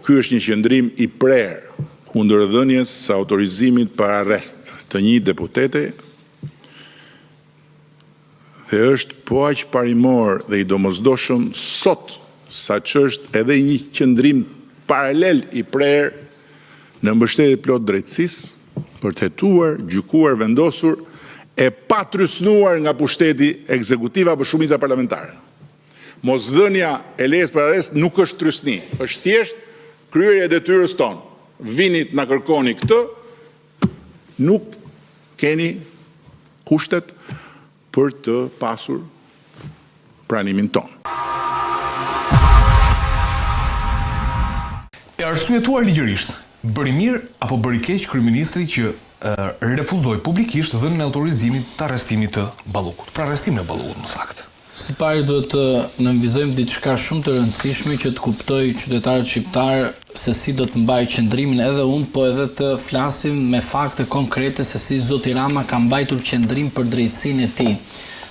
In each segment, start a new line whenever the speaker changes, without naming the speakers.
Ky është një qëndrim i prerë kundër dhënies së autorizimit për arrest të një deputete dhe është po aq parimor dhe i domosdoshëm sot sa ç'është edhe një qëndrim paralel i prerë në mbështetje të plotë të drejtësisë për të hetuar, gjykuar, vendosur e pa trysnuar nga pushteti ekzekutiv apo shumica parlamentare. Mosdhënia e lejes për arrest nuk është trysni, është thjesht kryerja e detyrës tonë. Vini të na kërkoni këtë, nuk keni kushtet për të pasur pranimin tonë.
E arsyetuar ligjërisht, bëri mirë apo bëri keq kryeministri që refuzoi publikisht dhënien e autorizimit të arrestimit të Ballukut, për arrestimin e Ballukut më saktë.
Së pari duhet të nënvizojmë diçka shumë të rëndësishme që të kuptojë qytetarët shqiptarë se si do të mbaj qëndrimin edhe unë, po edhe të flasim me fakte konkrete se si zoti Rama ka mbajtur qëndrim për drejtësinë e tij.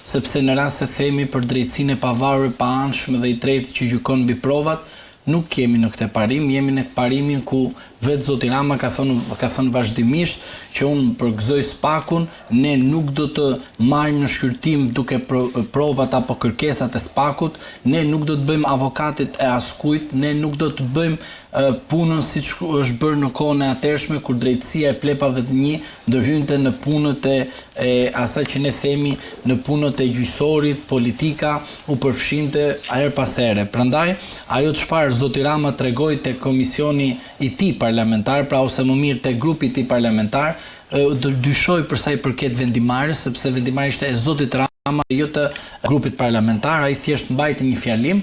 Sepse në rast se themi për drejtësinë e pavarur e paanshme dhe i treti që gjykon mbi provat, Nuk jemi në këtë parim, jemi në parimin ku vetë zoti Rama ka thënë ka thënë vazhdimisht që unë përgëzoj SPAK-un, ne nuk do të marrim në shqyrtim duke provat apo kërkesat e SPAK-ut, ne nuk do të bëjmë avokatit e askujt, ne nuk do të bëjmë punën siç është bërë në kohën e atëhershme kur drejtësia e plepave të një ndërhynte në punët e e asaj që ne themi në punët e gjyqësorit, politika u përfshinte herë pas here. Prandaj, ajo çfarë zoti Rama tregoi te komisioni i tij parlamentar, pra ose më mirë te grupi i tij parlamentar, dyshoj për sa i përket vendimmarrjes, sepse vendimmarrja ishte e zotit Rama dhe jo të grupit parlamentar, ai thjesht mbajti një fjalim,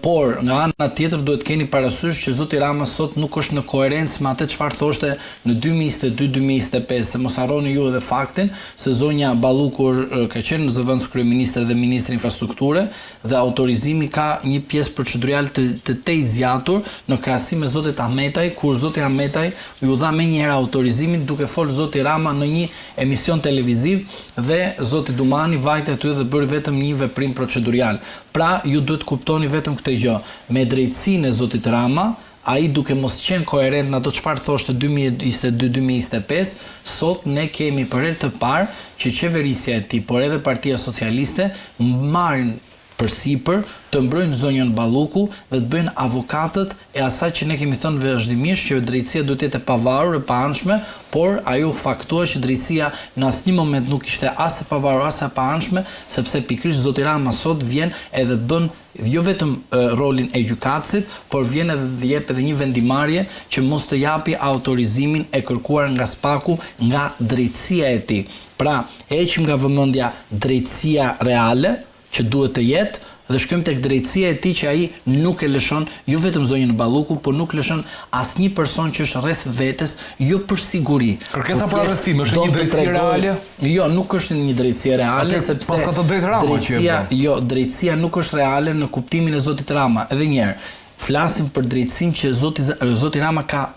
por nga ana tjetër duhet të keni parasysh që zoti Rama sot nuk është në koherencë me atë çfarë thoshte në 2022, 2025, se mos harroni ju edhe faktin se zonja Balluku ka qenë zëvendëskryeministre dhe ministre infrastrukture dhe autorizimi ka një pjesë procedurial të të tejzgjatur në krahasim me zotit Ahmetaj, kur zoti Ahmetaj iu dha menjëherë autorizimin duke fol zoti Rama në një emision televiziv dhe zoti Dumani vajti aty dhe bëri vetëm një veprim procedurial. Pra, ju duhet të kuptoni vetëm këtë gjë, me drejtësinë e zotit Rama, ai duke mos qenë koherent në ato çfarë thoshte 2022, 2025, sot ne kemi për herë të parë që qeverisja e tij, por edhe Partia Socialiste marrin përsipër të mbrojnë zonjën Balluku dhe të bëjnë avokatët e asaj që ne kemi thënë vazhdimisht që drejtësia duhet të jetë e pavarur e paanshme, por ajo u faktua që drejtësia në asnjë moment nuk ishte as e pavarur as e paanshme, sepse pikërisht zoti Rama sot vjen edhe bën jo vetëm rolin e gjykatësit, por vjen edhe jep edhe një vendimmarrje që mos të japi autorizimin e kërkuar nga SPAK-u nga drejtësia e tij. Pra, heqim nga vëmendja drejtësia reale, që duhet të jetë, dhe shkojmë tek drejtësia e tij që ai nuk e lëshon jo vetëm zonjën Balluku, por nuk lëshon asnjë person që është rreth vetes, jo për siguri.
Kërkesa për arrestim është një drejtësi reale?
Jo, nuk është një drejtësi reale sepse
paska të drejtë Rama që e
bën. Jo, drejtësia nuk është reale në kuptimin e zotit Rama. Edhe një herë, flasim për drejtësinë që zoti zoti Rama ka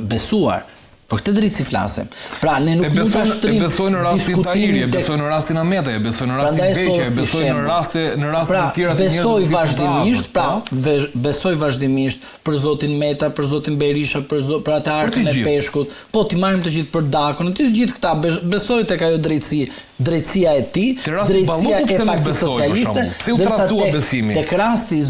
besuar. Për këtë drejtësi flasim. Pra, ne nuk mund ta
shtrijmë E besoj në rastin Tahiri, e besoj në rastin Ahmetaj, e besoj në rastin Beqaj, e besoj në raste në raste
pra,
të tjera
të njerëzve. Besoj vazhdimisht, pra, po. besoj vazhdimisht për zotin Meta, për zotin Berisha, për zo, për atë arkën e peshkut. Po t'i marrim të gjithë për Dakon, të gjithë këta besoj tek ajo drejtësi, drejtësia e tij,
drejtësia e Partisë Socialiste, pse u tradhtua besimi?
Tek rasti i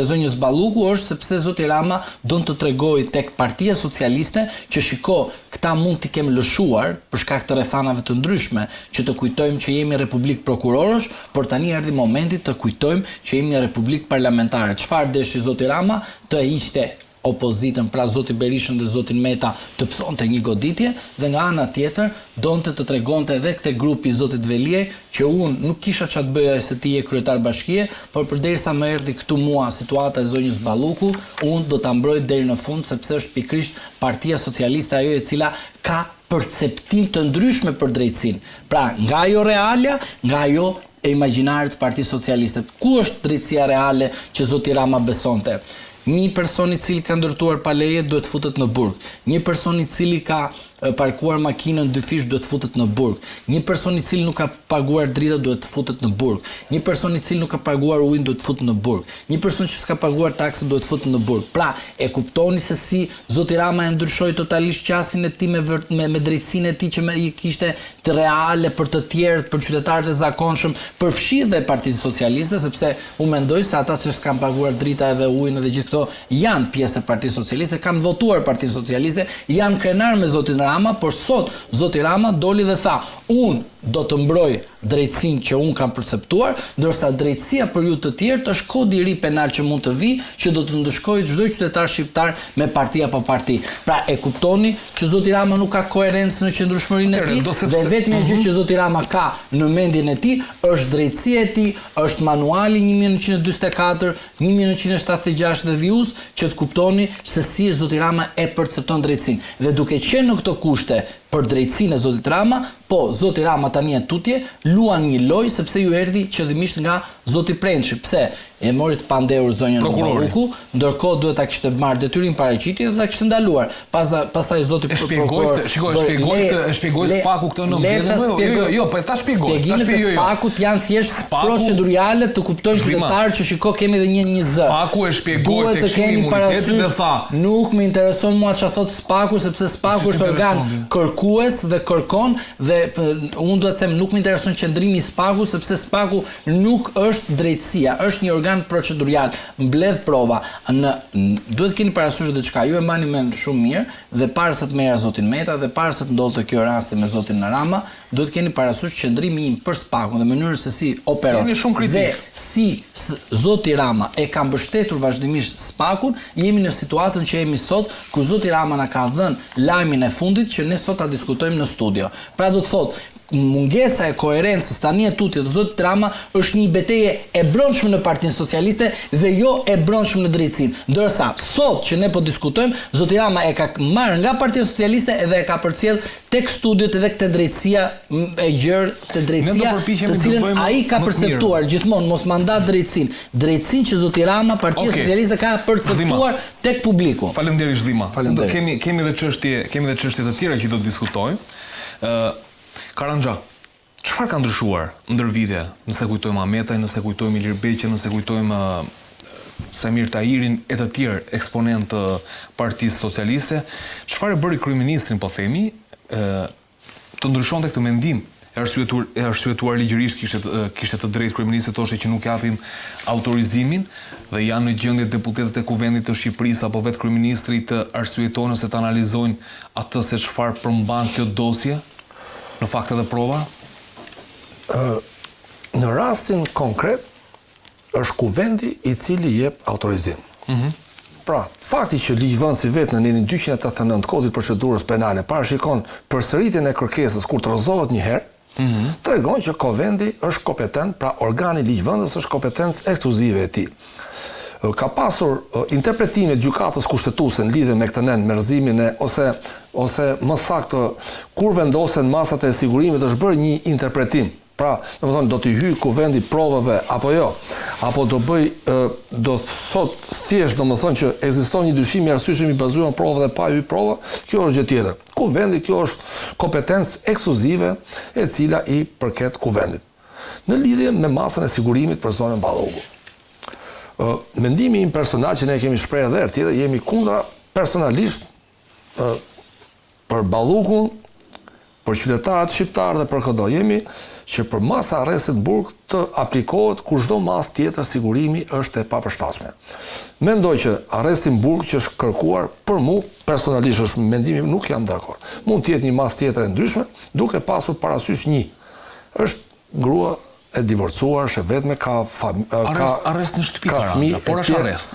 zonjës Balluku është sepse zoti Rama don të tregojë tek Partia Socialiste që shiko, këta mund t'i kem lëshuar për shkak të rrethanave të ndryshme, që të kujtojmë që jemi republikë prokurorësh, por tani erdhi momenti të kujtojmë që jemi një republikë parlamentare. Çfarë deshi zoti Rama? Të hiqte opozitën, pra zoti Berishën dhe zotin Meta të pësonte një goditje dhe nga ana tjetër donte të tregonte edhe te grupi i zotit Veliaj që unë nuk kisha ça të bëja se ti je kryetar bashkie, por përderisa më erdhi këtu mua situata e zonjës Balluku, unë do ta mbroj deri në fund sepse është pikërisht Partia Socialiste ajo e cila ka perceptim të ndryshme për drejtësinë. Pra, nga ajo realja, nga ajo e imagjinarit të Partisë Socialiste. Ku është drejtësia reale që zoti Rama besonte? Një person i cili ka ndërtuar pa leje duhet të futet në burg. Një person i cili ka parkuar makinën dyfish duhet të futet në burg. Një person i cili nuk ka paguar drita duhet të futet në burg. Një person i cili nuk ka paguar ujin duhet të futet në burg. Një person që s'ka paguar taksën duhet të futet në burg. Pra, e kuptoni se si zoti Rama e ndryshoi totalisht qasjen e tij me me, me drejtësinë e tij që me, i kishte të reale për të tjerët, për qytetarët e zakonshëm, përfshi dhe Partinë Socialiste, sepse unë mendoj se ata që s'kanë paguar drita edhe ujin edhe gjithë këto janë pjesë e Partisë Socialiste, kanë votuar Partinë Socialiste, janë krenarë me zotin Rama, por sot zoti Rama doli dhe tha, unë do të mbroj drejtësinë që unë kam perceptuar, ndërsa drejtësia për ju të tjerët është kodi i ri penal që mund të vijë, që do të ndëshkojë çdo qytetar shqiptar me parti apo parti. Pra e kuptoni që zoti Rama nuk ka koherencë në qëndrueshmërinë e tij dhe e vetmja gjë që zoti Rama ka në mendjen e tij është drejtësia e tij, është manuali 1944, 1976 dhe vijues që të kuptoni se si zoti Rama e percepton drejtësinë. Dhe duke qenë në këto kushte për drejtësinë e zotit Rama, po zoti Rama tani e tutje luan një lojë sepse ju erdhi qëllimisht nga zoti Prençi. Pse? E mori të pandehur zonjën Balluku, ndërkohë duhet ta kishte marrë detyrim paraqitje dhe ta kishte ndaluar. Pas, pastaj zoti
e shpjegoi këtë, shikoj, e shpjegoi këtë, e shpjegoi Spaku këtë në mbledhje. Jo, jo, jo, po ta shpjegoj.
Shpjegimet e jo, jo. Spakut janë thjesht procedurale të kuptojnë qytetarët që shiko kemi edhe një një
zë. Spaku e shpjegoi
tek këshilli i imunitetit dhe tha, nuk më intereson mua çfarë thotë Spaku sepse Spaku është organ kërkues dhe kërkon dhe unë duhet të them nuk më intereson qëndrimi i Spakut sepse Spaku Nuk është drejtësia, është një organ procedurial, mbledh prova. Në duhet të keni parasysh diçka, ju e mbani mend shumë mirë dhe para se të merrja zotin Meta dhe para se të ndodhte kjo rasti me zotin Rama, duhet të keni parasysh qëndrimi im për SPAK-un dhe mënyrën se si operon.
Jeni shumë kritik.
Dhe si zoti Rama e ka mbështetur vazhdimisht SPAK-un, jemi në situatën që jemi sot, ku zoti Rama na ka dhënë lajmin e fundit që ne sot ta diskutojmë në studio. Pra do të thotë, Mungesa e koherencës tani e tutje të zotit Rama është një betejë e brendshme në Partinë Socialiste dhe jo e brendshme në drejtësinë. Ndërsa sot që ne po diskutojmë, zoti Rama e ka marrë nga Partia Socialiste dhe e ka përcjellë tek studiot edhe te drejtësia e gjerë, te drejtësia të cilën ai ka perceptuar gjithmonë mos ma nda drejtësinë. Drejtësinë që zoti Rama, Partia Socialiste ka perceptuar tek publiku.
Faleminderit Zhdima. Kemi kemi edhe çështje, kemi edhe çështje të tjera që do të diskutojmë. Ë Karanxha, çfarë ka ndryshuar ndër vite, nëse kujtojmë Ahmetajn, nëse kujtojmë Ilir Beqën, nëse kujtojmë Saimir Tahirin e të tjerë eksponentë të Partisë Socialiste, çfarë e bëri kryeministrin, po themi, ë të ndryshonte këtë mendim? E arsyetuar, e arsyetuar ligjërisht kishte kishte të drejtë kryeministri të thoshte që nuk japim autorizimin dhe janë në gjendje deputetët e Kuvendit të Shqipërisë apo vetë kryeministri të arsyetojnë ose të analizojnë atë se çfarë përmban kjo dosje në fakte dhe prova?
Në rastin konkret është kuvendi i cili jep autorizim. Mm -hmm. Pra, fakti që ligjvënësi vetë në nenin 289 kodit procedurës penale parashikon përsëritjen e kërkesës kur të rrëzohet një herë, mm -hmm. tregon që kuvendi është kompetent, pra organi ligjvënës është kompetencë ekskluzive e tij. Ka pasur interpretime të gjykatës kushtetuese në lidhje me këtë nen, me rrëzimin e ose ose më saktë kur vendosen masat e sigurimit është bërë një interpretim. Pra, domethënë do t'i hyjë kuvendi provave apo jo, apo do bëj do thotë thjesht domethënë që ekziston një dyshim i arsyeshëm i bazuar në prova dhe pa hy prova, kjo është gjë tjetër. Kuvendi kjo është kompetencë ekskluzive e cila i përket kuvendit. Në lidhje me masën e sigurimit për zonjën Balluku. Mendimi im personal që ne e kemi shprehur edhe herë tjetër, jemi kundra personalisht për Ballukun, për qytetarët shqiptarë dhe për këdo. Jemi që për masa arrestit në burg të aplikohet kur çdo masë tjetër sigurimi është e papërshtatshme. Mendoj që arresti në burg që është kërkuar për mu personalisht është mendimi nuk jam dakord. Mund të jetë një masë tjetër e ndryshme, duke pasur parasysh një Është grua e divorcuar, është e vetme, ka
fam, ka arrest, arrest në shtëpi ka fëmijë, por është arrest.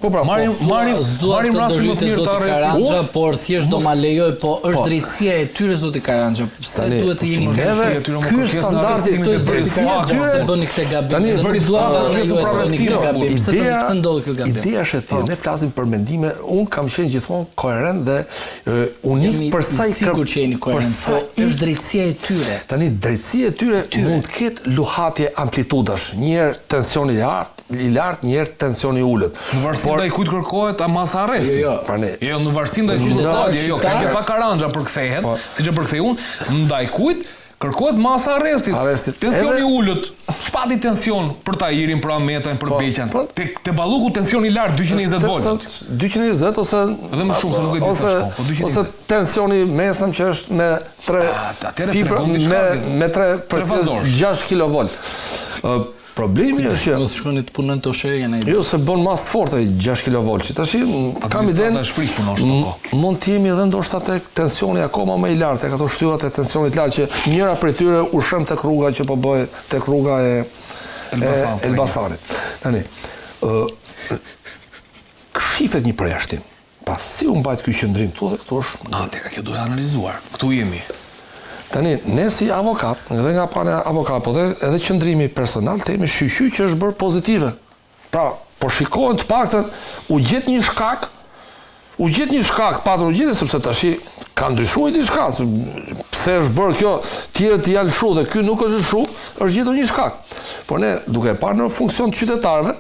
Po pra,
marrim po, marrim
marrim rastin më të mirë të arrestit. Karanxha, por thjesht do ma lejoj, po është po. drejtësia e tyre zoti Karanxha. Pse duhet të jemi
drejtësia e tyre? Ky është standardi
i drejtësia e tyre. Pse bëni këtë gabim?
Tani
bëri dua nga ana juaj bëni këtë gabim. Pse pse ndodh
kjo gabim? Ideja është e thjeshtë, po. ne flasim për mendime, un kam qenë gjithmonë koherent dhe unik
për sa i sigurt që jeni koherent, po është drejtësia e tyre.
Tani drejtësia e tyre mund të ketë luhatje amplitudash, një herë tensioni i lartë, i lartë, një herë tensioni i
ulët. Në varësi. ndaj kujt kërkohet a masa arresti.
Jo, jo.
Pra ne-
Jo, në varësi ndaj kujt
Qytetarët
jo, jo, ka
shqiptar-
që tha Karanxha përkthehet,
Po.
siç e përkthej unë, ndaj kujt kërkohet masa arrestit.
Arrestit.
Tensioni
Edhe-
ulët. S'pati tension për Tahirin, për Ahmetajn, për
Po,
Beqan.
po.
Te te Balluku tensioni i lartë 220 volt.
220 ose
Edhe më shumë se nuk e di sa
ose
shkon, po 220.
ose tensioni mesëm që është me 3
A, atëherë
fibra
tregon diçka,
me
kjo.
me 3
Tre fazorsh.
6 kilovolt. Ë problemi është që
Mos shkoni të punojnë të oshëria në
Jo, se bën masë të fortë ai 6 kilovoltçi. Tash kam
Administrata
idenë
është frikë punon në kohë.
mund të jemi edhe ndoshta tek tensioni akoma më i lartë, tek ato shtyllat e tensionit lartë që njëra prej tyre u shëm tek rruga që po bëhej tek rruga e e
Elbasan, po,
Elbasanit. Tani, ë shifet një përjashtim. Pas si u mbajt ky qëndrim këtu dhe këtu është
Atëherë kjo duhet analizuar. Këtu jemi.
Tani, ne si avokat, edhe nga pana avokat, po dhe edhe qëndrimi personal, themi shyqyr që është bërë pozitive. Pra, po shikohen të paktën, u gjet një shkak, u gjet një shkak, të paktën u gjet, sepse tashi ka ndryshuar diçka, se pse është bërë kjo, tjerët janë lëshu dhe ky nuk është lëshu, është gjetur një shkak. Por ne, duke e parë në funksion të qytetarëve,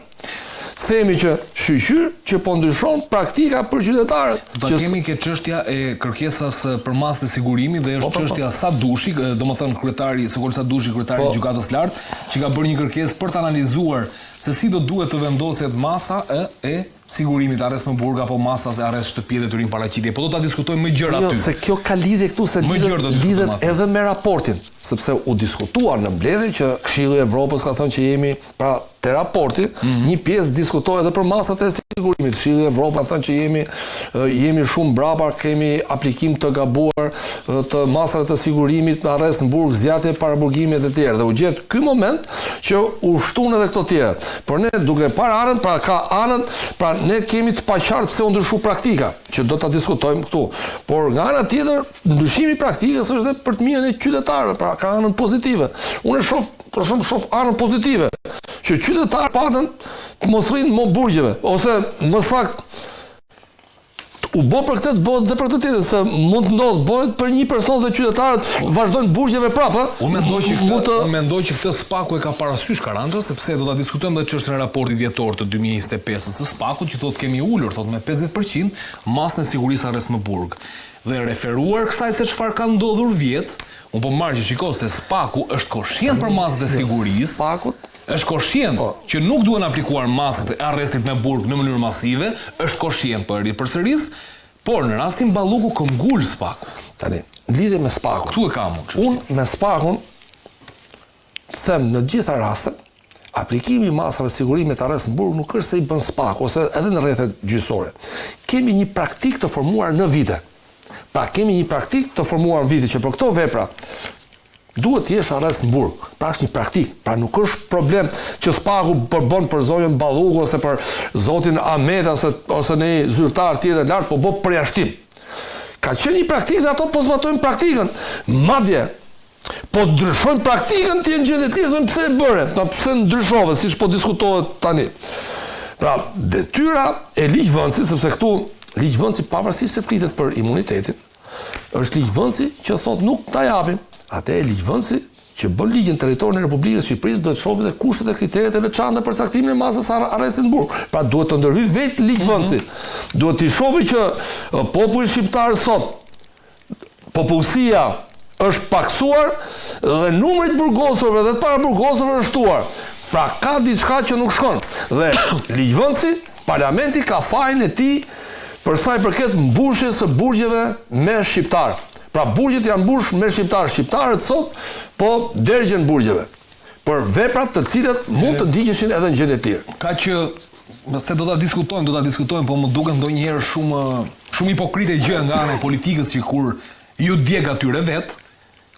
themi që shyqyr që po ndryshon praktika për qytetarët.
Do ta
që s-
kemi ke çështja e kërkesës për masë të sigurimit dhe është
Po, po, po.
çështja Sadushi, domethënë kryetari Sokol Sadushi, kryetari
Po.
i Gjykatës Lartë, që ka bërë një kërkesë për të analizuar se si do duhet të vendoset masa e, e sigurimit arrest në burg apo masa e arrest shtëpie dhe detyrim paraqitje. Po do ta diskutojmë më gjerë
Jo,
aty.
se kjo ka lidhje këtu se
Më gjerë do
lidhet,
diskutojmë
lidhet
aty.
edhe me raportin, sepse u diskutua në mbledhje që Këshilli i Evropës ka thënë që jemi pra te raporti,
Mhm.
një pjesë diskutohet edhe për masat e sigurimit. Këshilli i Evropës ka thënë që jemi e, jemi shumë brapa, kemi aplikim të gabuar e, të masave të sigurimit në arrest në burg, zgjatje paraburgimit e tjerë. Dhe u gjet ky moment që u shtun edhe këto tjera. Por ne duke parë anën, pra ka anën, pra ne kemi të paqartë pse u ndryshu praktika, që do ta diskutojmë këtu. Por nga ana tjetër, ndryshimi i praktikës është edhe për të mirën e qytetarëve, pra ka anën pozitive. Unë e shoh, për shembull, shoh anën pozitive, që qytetarët patën të mos rrinë më burgjeve, ose më saktë u bë për këtë të bëhet dhe për të tjetër, se mund të ndodhë, bëhet për një person dhe qytetarët vazhdojnë burgjeve prapë. ë?
Unë mendoj që këtë,
mund të
unë mendoj që këtë Spaku e ka parasysh Karanxha sepse do ta diskutojmë edhe çështjen e raportit vjetor të 2025-s të Spakut që thotë kemi ulur thotë me 50% masën e sigurisë arrest në burg. Dhe referuar kësaj se çfarë ka ndodhur vjet, unë po marr që shiko se Spaku është koshient për masat e sigurisë.
Spakut
Është koshient
Po.
që nuk duhen aplikuar masat e arrestit me burg në mënyrë masive, është koshient po e ripërsëris, por në rastin Balluku këmbgul Spaku.
tani, në lidhje me Spakun.
Këtu e kam unë çështjen.
Unë me Spakun them në gjitha rastet, aplikimi i masave sigurimit arrest në burg nuk është se i bën Spaku ose edhe në rrethet gjyqësore. Kemi një praktikë të formuar në vite. Pra kemi një praktikë të formuar në vite që për këto vepra duhet të jesh arrest në burg. Pra është një praktikë, pra nuk është problem që Spaku përbën për zonjën Balluku ose për zotin Ahmet ose ose një zyrtar tjetër lart, po bë përjashtim. Ka qenë një praktikë dhe ato po zbatojnë praktikën. Madje po ndryshojnë praktikën ti në gjendje të lirë, thonë pse e bëre? Ta pse ndryshove, siç po diskutohet tani. Pra, detyra e ligjvënësit, sepse këtu ligjvënësi pavarësisht se flitet për imunitetin, është ligjvënësi që thotë nuk ta japim. Atëherë ligjvënësi që bën ligjin në territorin e Republikës së Shqipërisë duhet të shohë dhe kushtet e kriteret e veçanta për caktimin e masës së arrestit në burg. Pra duhet të ndërhyjë vetë ligjvënësi. Duhet të shohë që e, populli shqiptar sot popullsia është paksuar dhe numri i të burgosurve dhe të paraburgosurve është shtuar. Pra ka diçka që nuk shkon. Dhe ligjvënësi, parlamenti ka fajin e tij për sa i përket mbushjes së burgjeve me shqiptar. Pra burgjet janë mbush me shqiptar. Shqiptarët sot po dergjen burgjeve për veprat të cilat mund të ndiqeshin edhe në gjendje të lirë.
Ka që se do ta diskutojmë, do ta diskutojmë, po më duket ndonjëherë shumë shumë hipokrite gjë nga ana e politikës që kur ju djeg atyre vet,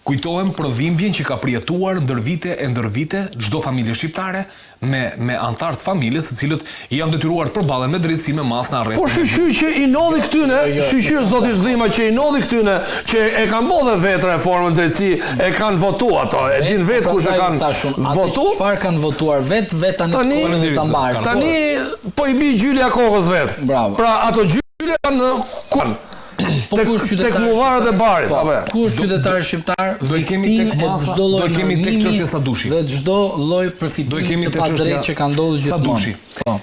kujtohem për dhimbjen që ka përjetuar ndër vite e ndër vite çdo familje shqiptare me me antar të familjes, të cilët janë detyruar të përballen me drejtësi me masën e arrestit.
Po shyqyr që i ndodhi këtyne,
Jo, jo,
shyqyr zoti Zhdhima që i ndodhi këtyne, që e kanë bërë dhe vetë reformën drejtësi, e kanë votu ato, e din vetë kush e
Prandaj
kanë
thash unë, atë
votu.
Çfarë kanë votuar vetë, vetë tani
Tani-
të ta mbarë.
Tani po i bi gjylja kokës vetë.
Bravo.
Pra ato gjylja janë ku janë?
Po
Tek
ku është
tek
qytetar
mullarët e
shqiptar?
barit,
Po,
apo jo?
Ku është qytetar shqiptar?
do i kemi
Viktimë
tek
e
masa-
çdo lloj
do i kemi tek
normimi
çështja Sadushi.
Dhe çdo lloj
Do i
përfitimi
kemi
të
tek çështja
padrejtë që ka ndodhur gjithmonë.
Sadushi.
Po.